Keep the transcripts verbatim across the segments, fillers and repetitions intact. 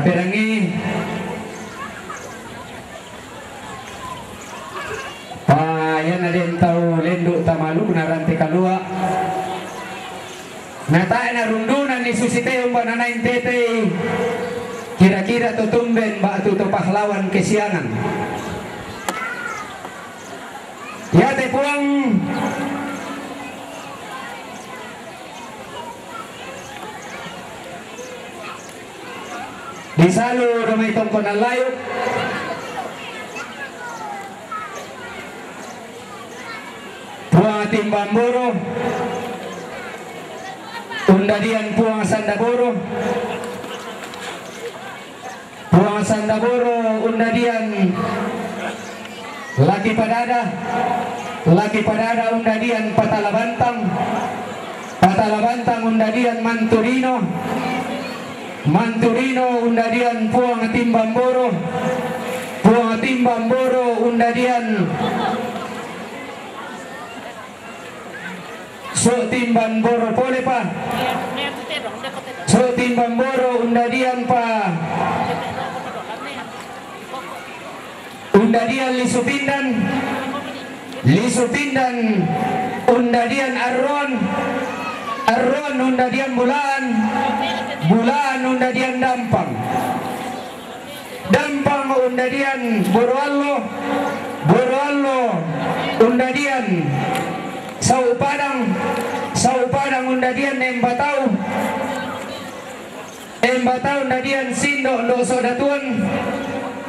Perangi. Pa, iyana den tau lendu' tama alukna Rante Kalua'. Na tae' narundunanni susi te umba nanaeng tetei, kira-kira to tumben ba'tu to pahlawan kesiangan. Iate Puang disalu ro mai tongkonan layuk. Puang Timbamboro, undadian Puang Sandaboro. Puang Sandaboro, undadian Laki Padada. Laki Padada, undadian Patala Bantang. Patala Bantang, undadian Manturino. Manturino, undadian Puang Timbamboro. Puang Timbamboro, undadian So' Timbamboro pole pa. So' Timbamboro, undadian pa. Undadian Lisu Pindan. Lisu Pindan, undadian Arron. Arron, undadian Bulaan. Bulaan, undadian Dampang. Dampang, undadian Boroallo. Boroallo, undadian Sau' Padang. Sau' Padang, undadian Embatau. Embatau, undadian Sindo' Ndo' So' Datuan.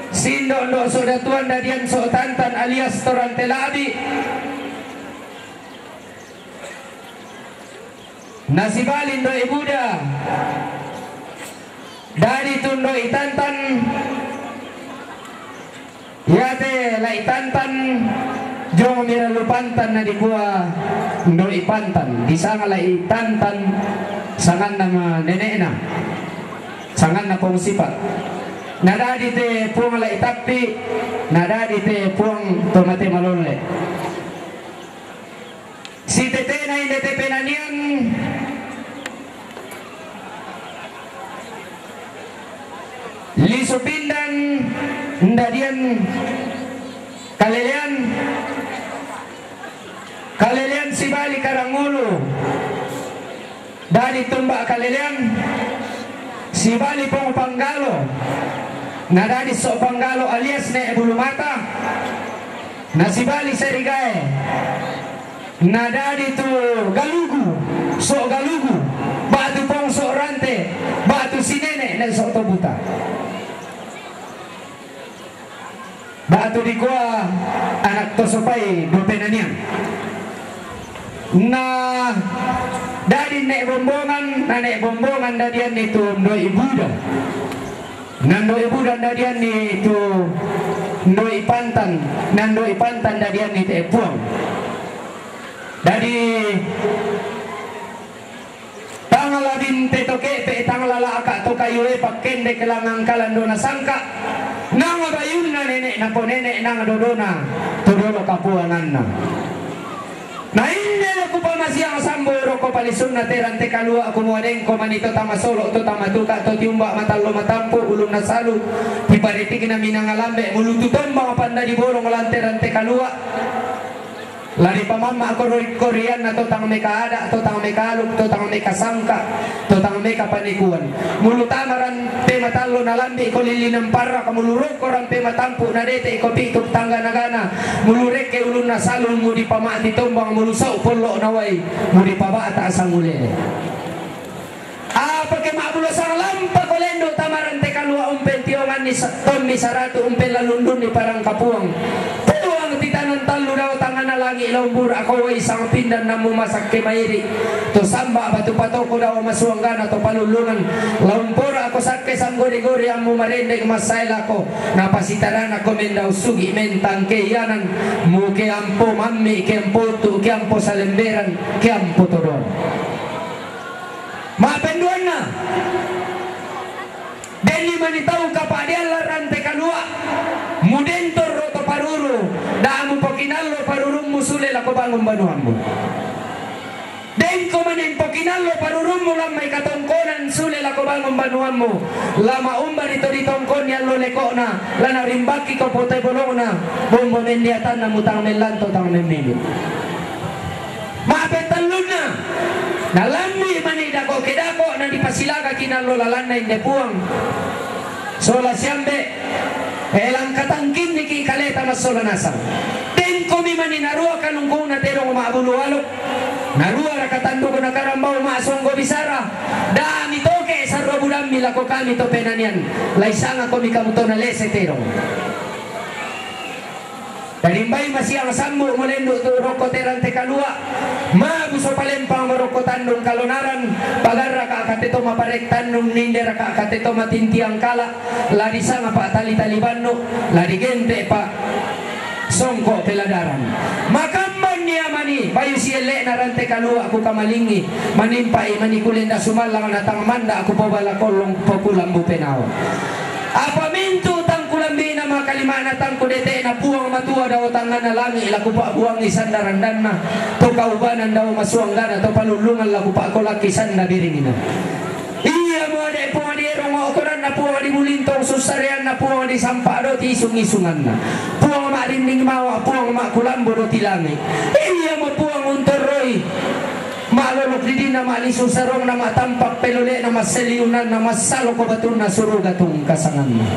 Sindo' Ndo' So' Datuan, undadian So' Tantan alias Torante Labi. Na sibali Ndoi Buda. Dadi tu Ndoi Tantan. Iate Lai Tantan, jomira lu Pantan na dikua Ndoi Pantan. Disanga Lai Tantan, sanganna ma nene'na. Sanganna Pong Sipa'. Na dadi te Puang Lai Tappi, na dadi te Puang to mate malolle. Sitetena inde te penanian, Lisu Pindan, undadian Kalelean. Kalelean sibali Karangulu. Dadi tumba Kalelean, sibali Pong Panggalo. Na dadi So' Panggalo alias Ne' Bulu Mata. Na sibali Serigae. Na dadi tu Galugu, So' Galugu. Ba'tu Pong So' Rante, ba'tu si Nene' Ne' So' Tobuta. Ba'tu dikua ana' to sopai dua penanian. Na dadi Ne' Bombongan, na Ne' Bombongan dadianni tu Ndoi Buda. Na Ndoi Buda dadianni tu Ndoi Pantan, na Ndoi Pantan dadianni te Puang. Dadi Tang la binte to ke'pe', tang la la'ka' to kayue, pakkendek langngan kalandona sangka', nang bayunna nene' naponene', nang dodona to dolo kapuanganna. Na inde la kupamasiang sambo rokko palisunna te Rante Kalua', kumua dengko mani to tama solo', to tama tuka', to tiumba matallo matampu', ulunna salu, tiparitikna minanga lambe', mulu tu tombang pandadi bolong lan te Rante Kalua'. La ripamamma' kori-, korianna to tang meka ada', to tang meka aluk, to tang meka sangka', to tang meka panikuan. Mulu tama Rante Matallo nalambi' ko lillinang parraka, mulu rokko Rante Matampu' nadete'i ko pitu tangga nagana, mulu rekke ulunna salu mudipamati tombang, mulu sau' pollo'na wai mudipaba'ta sangulele. Apa ke ma'bulo sanglampa ko lendu' tama Rante Kalua', umpentionganni sa-, tommi saratu', umpelalundunni parangkapuang. Puang titanan tallu dao tangana langi' la umbura' ko wai sang pindan nammu masakke mairi'. To samba' batu patoko dao masuanggana to palullungan. La umpora' ko sakke sanggori-gori ammu marendeng massae lako. Napasitarana ko mendao sugi' mentang ke iyanan. Mu ke ampo mammi', ke ampo tu, ke ampo salemberan, ke ampo todong. Ma'penduanna, denni mani tau kapa'de allang Rante Kalua', mudentor ro to paruru, da mupokinallo parurummu sule lako bangun banuammu. Dengko mani pokinallo parurummu lammai katongkonan sule lako bangun banuammu. La ma'umbari to ditongkonni allo leko'na, la narimbakki ko pote bolongna, bombo mendiatanna mutang mellanto tang memmilu. Ma'petallunna, nalambi mani dako kedako na dipasilagaki nallo lalanna inde Puang. Sola siambe, elang katangkinniki kaleta massola nasang. Tengkomi mani narua kanungkungna tedong ma'bulu aluk, narua raka tanduk nakarambau ma'songgo bisara, dami toke sarro budammi lako kami to penanian, laisangakomi kamu to nalese tedong. Tarimbai masiang sambu mulendu tu rokko terante kalua. Mabuso palempang marokko tandung kalonaran. Pagarraka akate to maparek tandung ninderaka akate to matintiang kala. Lari sanga pa tali-tali bannu, lari gente pa songko peladaran. Makamban nia mani bayu sielek na rante kalua ku kamalingi. Manimpai mani kulenda sumallang na tang manda ku pobala kollong pokulambu penao. Apa mintu tangku lambina makalimana tangku dete'na Puang Matua dao tangngana langi' laku pa'buangi sanda randanna, to kaubanan dao masuanggana to palullungan laku pa'kolaki sanda biringina. Iya mo ade' Puang di erong okoranna Puang di bulintong sussareanna Puang di sampa' do ti isung-isunganna. Puang ma'rinding mawa Puang ma'kulambu do ti langi'. Iya mo Puang untorroi Ma'lolok didinna, ma'lisu sarongna, ma'tampak pelole'na, masseliunanna, massaloko batunna suruga tungkasanganna.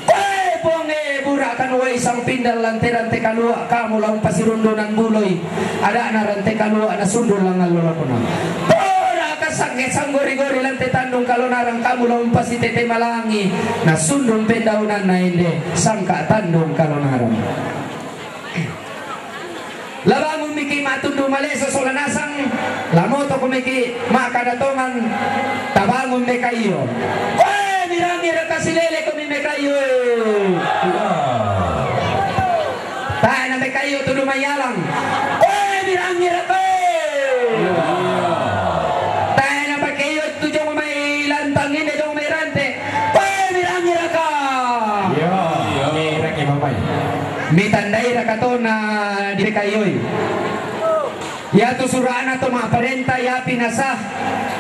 Koe Puang e, bura'kan uwai sampindan lante-rante kalua', kamu la umpasirundunan buloi, ada'na rante kalua' nasundun langngan lolokna. Pora kasangge sanggori-gori lante tandung kalonarang, kamu la umpasitete malangi, nasundun pendaunanna ende sangka' tandung kalonarang. La bangun miki' ma'tundu malesa sola nasang, la motoko miki' ma'kada tongan, tabangun mekaiyo. Koe mirangi raka silele komi mekaiyo e. Tae na mekaiyo tu dumai alang. Koe mirangi raka e. Tae na pakaiyo tu jong mai lantang inde jong mai rante. Koe mirangi raka. Iyo, mirangi bapak. Mitandai raka to na dipekaiyoi. Iatu sura'na to ma'parenta, iapi nasah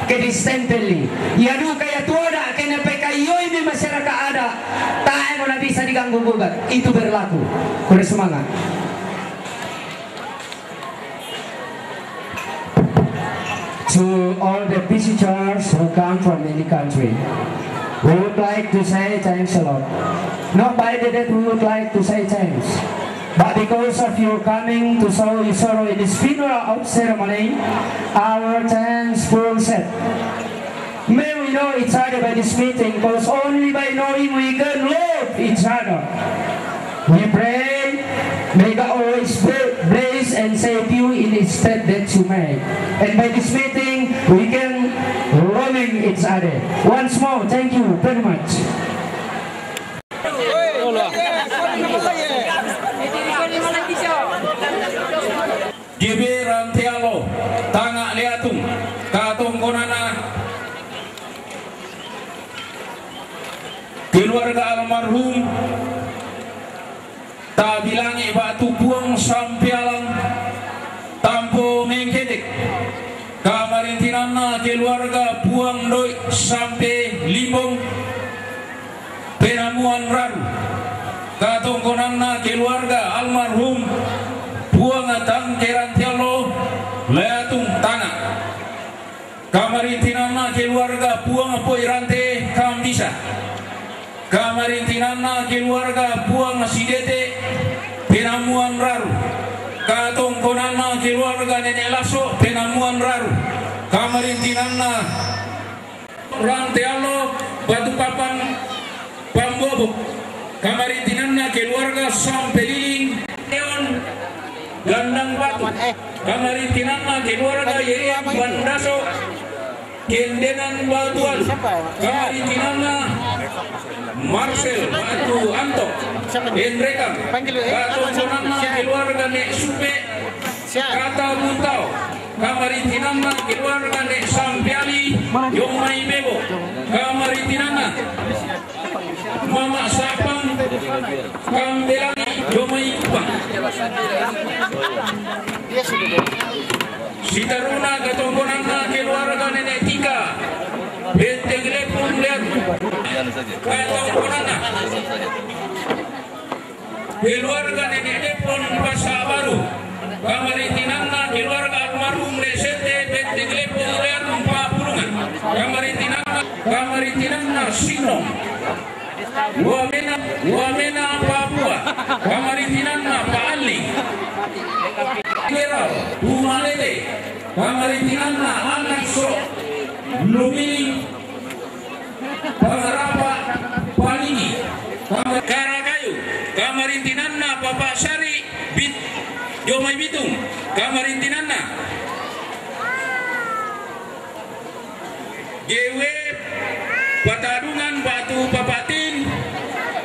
ke distempelli. Ia duka iatu ada' ke napekaiyoi mi masyarakat ada', tae mo nabisa diganggu gugat. Itu berlaku. Kure semangat. To all the visitors who come from any country, we would like to say thanks a lot. Not by the death we would like to say thanks, but because of your coming to show your sorrow in this funeral of ceremony, our thanks full set. May we know each other by this meeting, 'cause only by knowing we can love each other. We pray, may God always be-, bless and save you in each step that you make. And by this meeting, we can loving each other. Once more, thank you very much. Gebe Rantealo, tanga' Leatung, katongkonana keluarga almarhum, tabilangi batu Puang Sampealang, Tampo Mengkedek, kamarintinanna keluarga Puang Doi Sampe Limbong, Penamuan Raru, katongkonanna keluarga almarhum Puang Tangke Rantealo, Leatung tanga'. Kamarintinanna keluarga Puang Poi Rante Kambisa, kamarintinanna keluarga Puang Sidete Penamuan Raru, katongkonanna keluarga Nenek Lasso Penamuan Raru, kamarintinanna Rantealo Batu Papan Pambobo, kamarintinanna keluarga Sampeliling Leon Gandang Batu, kamarintinanna keluarga Yeyang Bandaso Kendenan Batu Alu, kamarintinanna Marcel Batu Anto Enrekang, katongkonanna keluarga Nek Supe Kata Buntao, kamarintinanna keluarga Nek Sampeali Jomai Bebo, kamarintinanna Mama Sapang Kambelangi Jomai Kupang. Sitaruna kato Keluarga Nenek Depon Pasar Baru. Kamarintinanna keluarga almarhum Resete Bente Gleppo Urean Papulungan. Kamarintinanna, kamarintinanna Sinong. Wamena, Wamena Papua. Kamarintinanna Pa Alli. Gerau, Umalete. Kamarintinanna anak so Lumini Pangarapa Panini. Kamar-, Karakayu. Kamarintinanna Papa Sari Bit-, Jomai Bitung. Kamarintinanna Jewe Patadungan Batu Papatin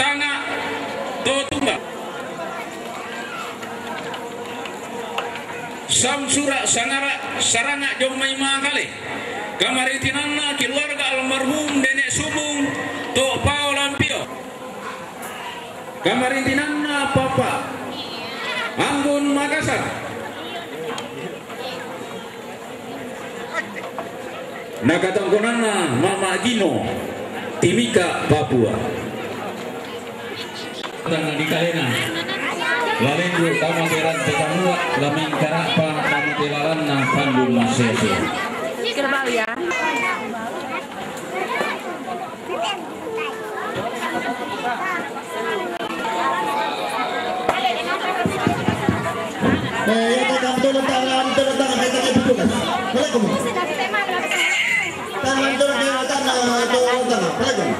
Tanga Totumba. Samsura Sangara Saranga Jomai Makale. Kamarintinanna keluarga almarhum Nenek Subung Topao Lampio. Kamarintinanna Papa Anggun Makassar. Nakatongkonanna Mama Gino, Timika, Papua. Tang di kalena. Lalendu tama terante kamua, lameng karapa tama telalanna pandu masese. Kerbau ya. Eh, ya, tak, tak, betul, tak, tak, betul, tak, tak, tak, betul, tak. Balik kamu. Tak, betul, tak, tak, tak, betul, tak. Balik kamu.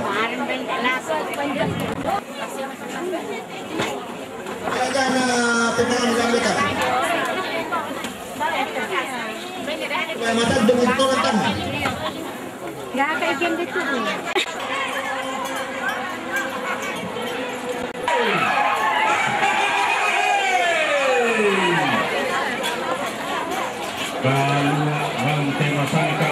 Ya, kan, eh, pegangan, pegangan, pegangan. Ya, mata demi betul, tak. Nggak kayak game gitu. Kalua rante masangka.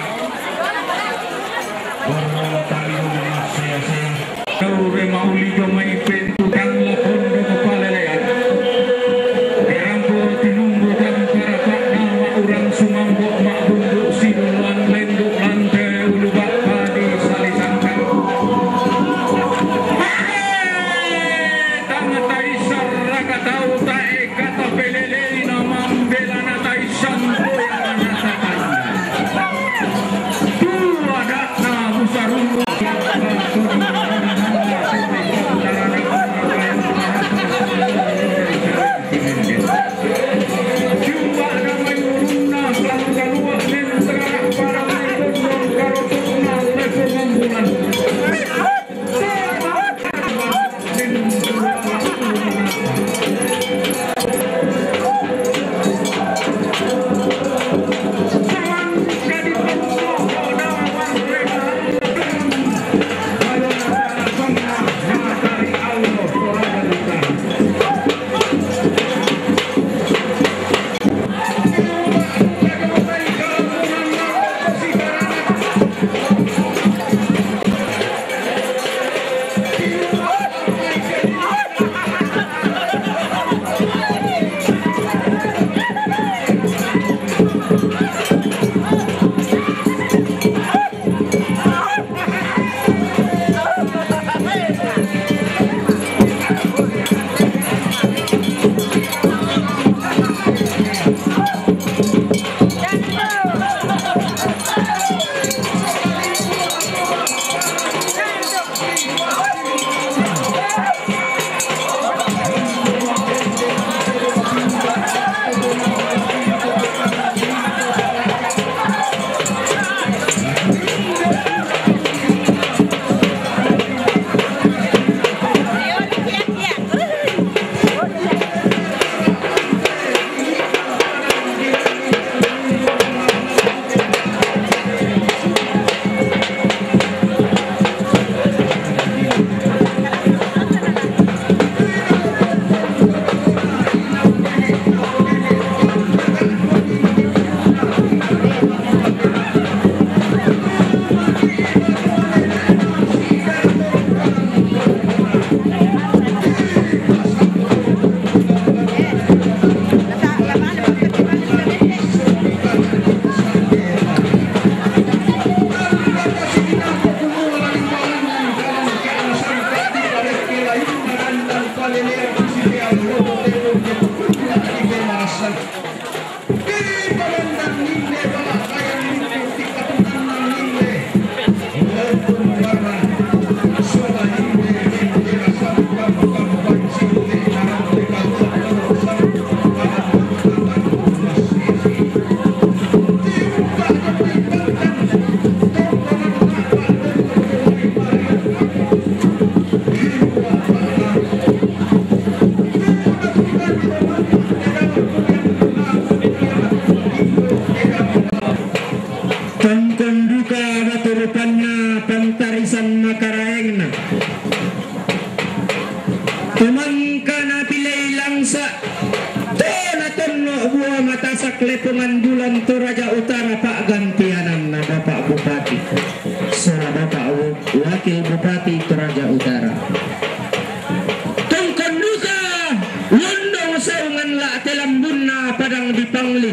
Borro tali masea-sea. Kaure mauli jomai pentu tangla pondok palelean. Kerampo tinumbu tangkara nama urang sumambo mabundu sinuan lendu lante ulu bapa di salisangka. Tangata isar raka tau tae kata pelelei na mambela na taisan poya manata tanda. Tua dana musarungu. Tumangka napilei langsa', to natonno' buwa matasak Lepongan Bulan Toraja Utara, pa'gantiyananna Bapak Bupati sola Bapak Wakil Bupati Toraja Utara. Tongkon duka londong saungan la' te lambunna padang di Pangli,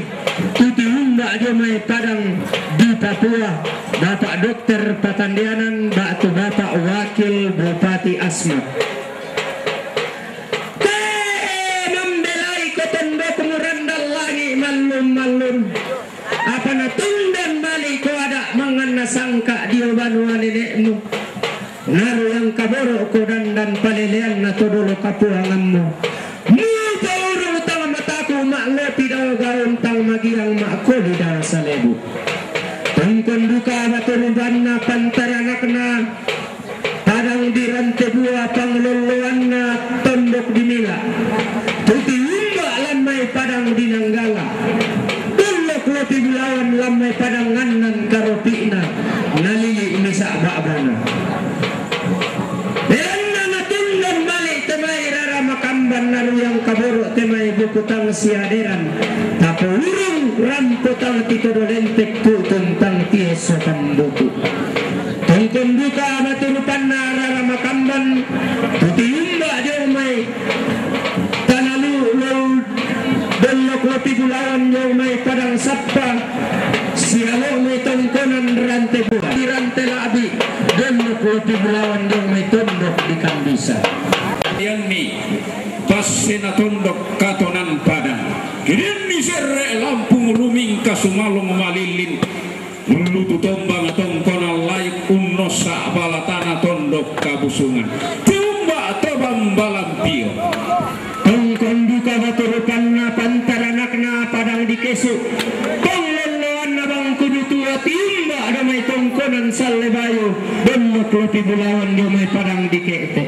tu tiumba' dio mai padang di Papua, Bapak Dokter Patandianan ba'tu Bapak Wakil Bupati Asmat. Te mambelaiko tondokmu Randan Langi' mallum-mallum. Apa natundan mali'ko ada' manganna sangka' dio banua nene'mu. Naruyang kaboro'ko dandan paleleanna to dolo kapuangammu. Mupaurung tang mataku ma'lopi dao gaun tang magiang ma'koli dao salebu. Tongkon duka batu rubanna pantaranakna padang di Rante Bua panglolloanna tondok di Mila. Tu tiumba' lammai padang di Nanggala. Tondok Lopi Bulawan lammai padang ngannan karopi'na, nalili' misa' ba'bana. Belanna natundan mali' te mai rara makamban naruyang kaboro' te mai buku tang siaderan. Tapourung rampo tang titodo lentek, tutun tang tiesso tambuku. Tongkon duka batu rupanna rara makamban, tu tiumba' dio mai tana lu-, lu-, Dellok Lopi Bulawan dio mai padang sappa, sialo' mai tongkonan Rante Bua, di Rante La'bi, Dellok Lopi Bulawan dio mai tondok di Kambisa. Iyanni passena tondok katonan padang. Kirinni serre' lampung rumingka sumalong malillin. Ullu tu tombang tongkonan laik unnossa' bala tana tondok kabusungan. Tiumba' to bambalan pio. Tongkon duka batu rupanna pantaranakna padang di Kesu'. Panglolloanna bangku dutua tiumba' dio mai tongkonan Salle Bayu, Dellok Lopi Bulawan dio mai padang di Ke'te'.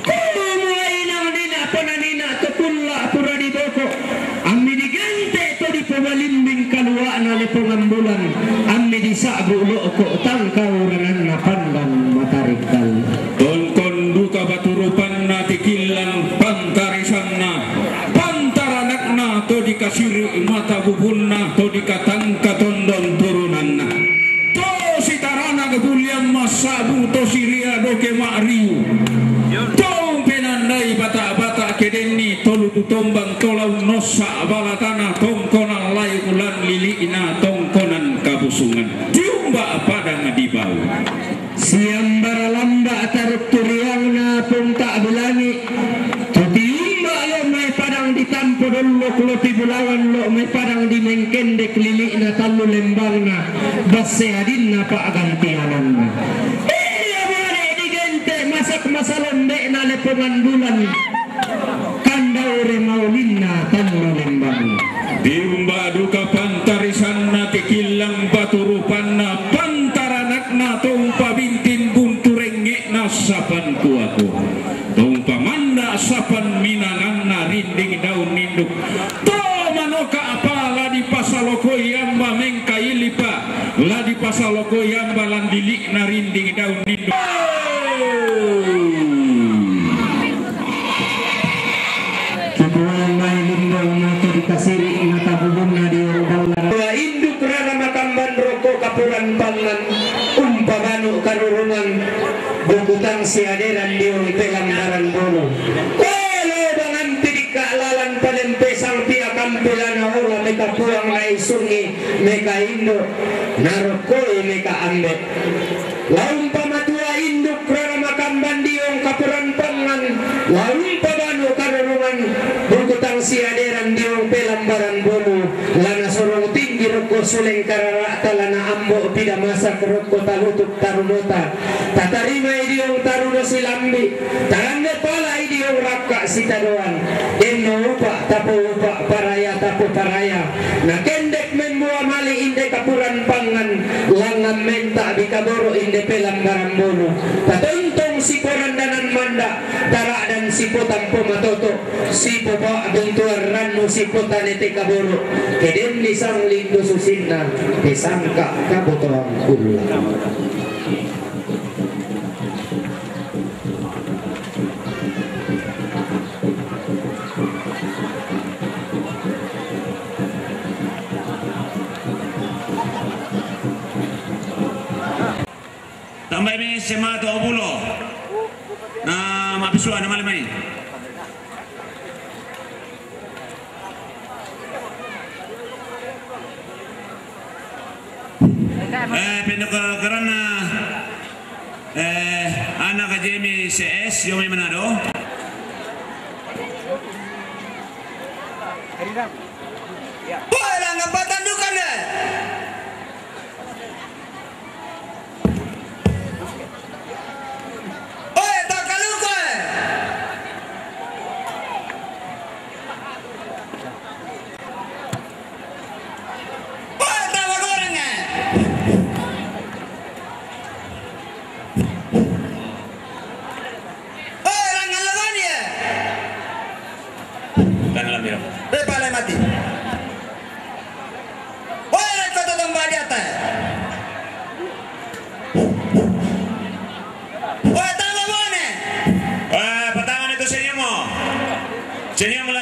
Kumu inang dina' pananina' to kulla' pura diboko'. Ammi digente' to dipobalimbing kalua'na Lepongan Bulan. Ammi disa'bu' lo'ko' tangkaurananna pandan matarikkal. Tongkon duka batu rupanna tikillang pantarisanna pantaranakna to dikasiri' mata bubunna to dikatangka tondon turunanna. To sitaranak bulian massa'bu to siria doke ma'riu. To umpenandai bata'-bata' kedenni tolu tu tombang to la unnossa' bala tana tongkonan laik ulan lili'na tongkonan kabusungan. Tiumba' padang di bau. Siambara lamba' tarutturiangna pungta' bilangi'. Tu tiumba' lo' mai padang di Tampo Dollok Lopi Bulawan lo' mai padang di Mengkendek lili'na tallu lembangna, basse adinna pa'gantiananna. Iya bale' digente' masak masalombe'na Lepongan Bulan, kandaure maulinna tallu lembangna. Tiumba' duka pantarisanna tikillang batu rupanna pantaranakna to umpabintin buntu rengnge'na sapan kuaku. To umpamanda' sapan minanganna rinding daun ninduk. To manoka' pa la dipasalokoi amba mengkailipa, la dipasalokoi amba landili'na rinding daun ninduk. Kikuwang mai lindong matu dikasiri' mata bubunna di Dua induk rara makamban roko' kapuran pangan, umpabanu karurungan, bukutang siaderan diong pelambaran bolu. Kolo bangan pidikka' lalan palempesang pia kampilana ola meka puang na isungi meka indo, narokoi meka ambe. Laumpa matua induk rara makamban diong kapuran pangan, laumpa banu karurungan, bukutang siaderan diong pelambaran bolu. Lana sorong tinggi rokko suleng karara'ta, lana ambo pida masak rokko talutuk tarunota. Tatarimai diong taruno silambi, tarande palai diong rakka sitadoan. Denno upa' tapo upa', paraya tapo paraya. Na kendek membua mali inde kapuran pangan, langngan menta bikaboro inde pelambaran bolu. Tatontong siporandanan manda, tara'dan sipotampo matoto. Sipopa' bentuan rannu sipotane te kaboro', kedenni sanglindu susinna, te sangka' kabotoang kulla. Tambai mai sema to obulo. Na mapisuan na mali mai. Eh, pendek ke kerana eh, anak J M C S, Yomi Manado. Bola ngapa tandukan, eh? Oi, tak kaluko, eh? Oi, tak bagorang, eh? Oi, langan lawan dia. Tangan dia. Pepa lai mati. Oi, rekko to tomba di atas. Oi, tambah bone. Eh, pertama itu senyum mo. Senyum